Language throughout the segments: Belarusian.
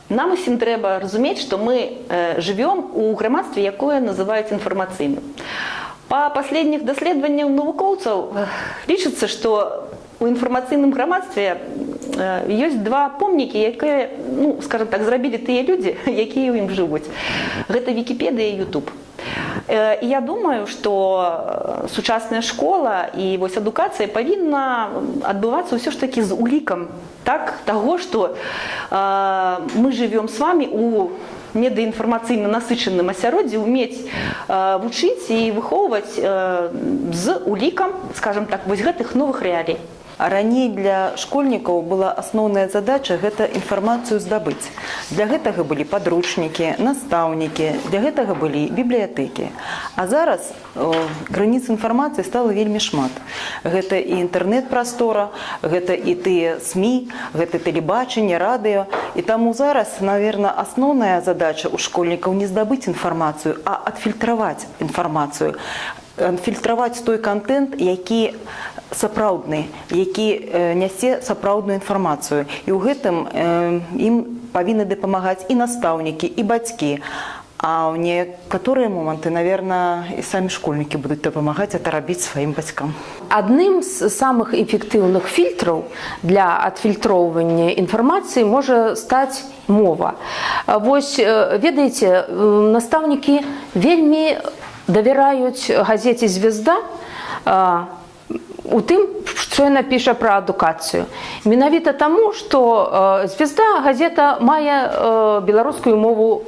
Нам усім трэба разумець, што мы жывём у грамадстве, якое называюць інфармацыйным. Па паследніх даследаваннях навукоўцаў лічыцца, што у інфармацыйным грамадстве ёсць два помнікі, якія, ну, скажем так, зрабілі тыя людзі, якія ў ім жывуць. Гэта Вікіпедыя і YouTube. І я думаю, што сучасная школа і вось адукацыя павінна адбывацца ўсё ж такі з улікам, так, таго, што мы жывём с вами у медыаінфармацыйна насычаным асяроддзі, умець вучыць і выхоўваць з улікам, скажем так, вось гэтых новых рэалій. А раней для школьнікаў была асноўная задача — гэта інфармацыю здабыць. Для гэтага былі падручнікі, настаўнікі, для гэтага былі бібліятэкі. А зараз крыніц інфармацыі стала вельмі шмат. Гэта і інтэрнэт-прастора, гэта і тыя СМІ, гэта тэлебачанне, радыё. І таму зараз, наверное, асноўная задача ў школьнікаў не здабыць інфармацыю, а адфільтраваць інфармацыю, фільтраваць той кантэнт, які сапраўдны, які нясе сапраўдную інфармацыю. І ў гэтым ім павінны дапамагаць і настаўнікі, і бацькі. А ў некаторыя моманты, наверное, і самі школьнікі будуць дапамагаць это рабіць сваім бацькам. Адным з самых эфектыўных фільтраў для адфільтроўвання інфармацыі можа стаць мова. Вось ведаеце, настаўнікі вельмі давяраюць газеце «Звезда» у тым, што яна піша пра адукацыю. Менавіта таму, што «Звезда» газета мае беларускую мову,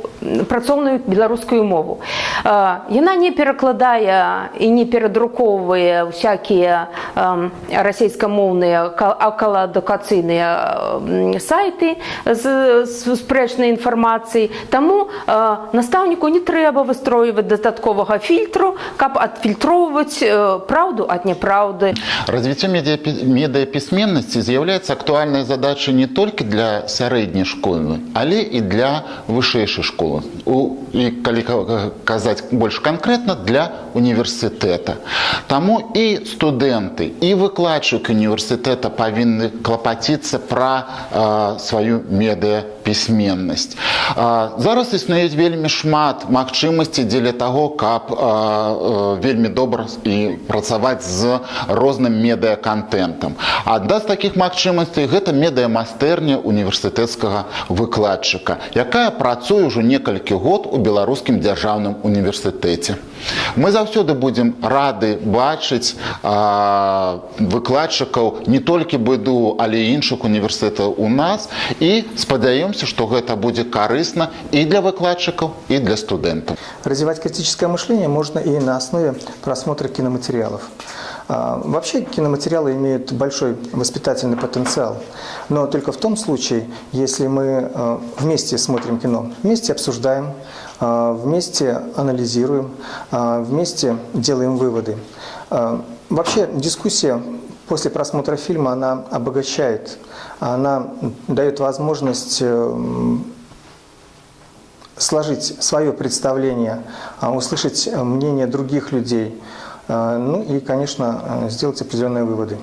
працоўную беларускую мову. Яна не перакладае і не перадрукоўвае всякія расійскамоўныя акаладукацыйныя сайты з спрэчнай інфармацыяй. Таму настаўніку не трэба выстройваць дадатковага фільтру, каб адфільтроўваць праўду ад няпраўды. Развіццё медыяпісьменнасці з'яўляецца актуальнай задачай не толькі для сярэдняй школы, але і для вышэйшай школы. І калі казаць больш канкрэтна, для універсітэта. Таму і студэнты, і выкладчыкі універсітэта павінны клапаціцца пра сваю медыяпісьменнасць. Зараз існуе вельмі шмат магчымасцей дзеля таго, каб вельмі добра і працаваць з розным медыакантэнтам. Адна з такіх магчымасцей — гэта медыамайстэрня універсітэцкага выкладчыка, якая працуе ўжо некалькі год у Беларускім дзяржаўным універсітэце. Мы заўсёды будзем рады бачыць выкладчыкаў не толькі БДУ, але і іншых універсітэтаў у нас і спадзяёмся, што гэта будзе карысна і для выкладчыкаў, і для студэнтаў. Развивать критическое мышление можно и на основе просмотра киноматериалов. Вообще киноматериалы имеют большой воспитательный потенциал, но только в том случае, если мы вместе смотрим кино, вместе обсуждаем, вместе анализируем, вместе делаем выводы. Вообще дискуссия после просмотра фильма, она обогащает, она дает возможность сложить свое представление, услышать мнение других людей, ну и, конечно, сделать определенные выводы.